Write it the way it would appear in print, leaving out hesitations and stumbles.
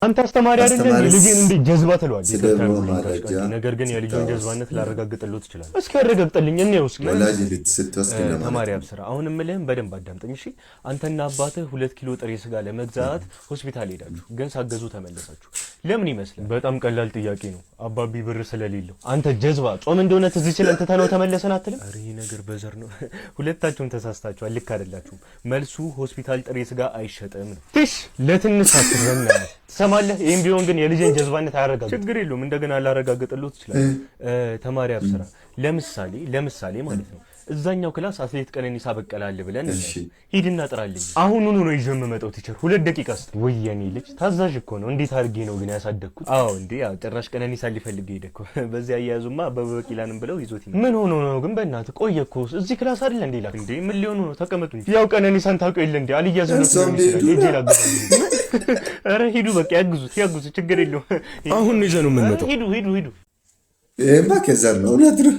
አንተ አስተማሪ አይደለ? አስተማሪስ ልጄን እንዴት ጀዝባ ትለዋለህ? ስለ ይቅርታ ያድርጉልኝ ጋሽ ማረጃ ቃልዬ፣ ነገር ግን የልጆን ስታወስ ጀዝባነት ላረጋግጥልዎ ትችላለህ። እስኪ አረጋግጥልኝ፣ እንየው እስኪ። ወላጅ ልጅ ስትወስድ ለማለት ተማሪ ነው። አብስራ፣ አሁን እምልህም በደንብ አዳምጠኝ እሺ። አንተና አባትህ 2 ኪሎ ጥሬ ስጋ ለመግዛት ሆስፒታል ሄዳችሁ ግን ሳትገዙ ተመለሳችሁ። ለምን ይመስላል? በጣም ቀላል ጥያቄ ነው። አባቢ ብር ስለሌለው። አንተ ጀዝባ፣ ጾም እንደሆነ ትዝ ይችላል ትተነው ተመለሰን አትልም? ኧረ ይህ ነገር በዘር ነው። ሁለታችሁም ተሳስታችኋል። ልክ አይደላችሁም። መልሱ ሆስፒታል ጥሬ ስጋ አይሸጥም ነው። ትሽ ለትንሽ አትበና፣ ትሰማለህ? ይህም ቢሆን ግን የልጄን ጀዝባነት አያረጋግጥም። ችግር የለውም፣ እንደገና ላረጋግጥልህ ትችላለህ። ተማሪ አብስራ፣ ለምሳሌ ማለት ነው፣ እዛኛው class አትሌት ቀነኒሳ በቀለ አለ ብለን ሂድና ጥራልኝ። አሁኑኑ ነው ይዤ የምመጣው teacher፣ 2 ደቂቃ ስጥ። ውይ የኔ ልጅ ታዛዥ እኮ ነው። እንዴት አድርጌ ነው ግን ያሳደግኩት? አዎ እንዴ፣ ያው ጭራሽ ቀነኒሳ ሊፈልግ ሄደ እኮ። በዚህ አያያዙማ አበበ ቢቂላንም ብለው ይዞት ይመጣል። ምን ሆኖ ነው ግን? በእናትህ ቆየ እኮ፣ እዚህ class አይደለ እንዴ ላክ እንዴ? ምን ሊሆኑ ነው? ተቀመጡ እንጂ። ያው ቀነኒሳን ታውቀው የለ እንዴ? አልያዝም ነው እሷም ይችላል። ሊሄዱ ሄጄ ነው። ላገባኝ። ኧረ ሂዱ በቃ፣ ያግዙት ያግዙት፣ ችግር የለውም። አሁን ነው ይዘነው የምንመጣው። ሂዱ ሂዱ ሂዱ። ይሄማ ከዘር ነው፣ እውነት ነው።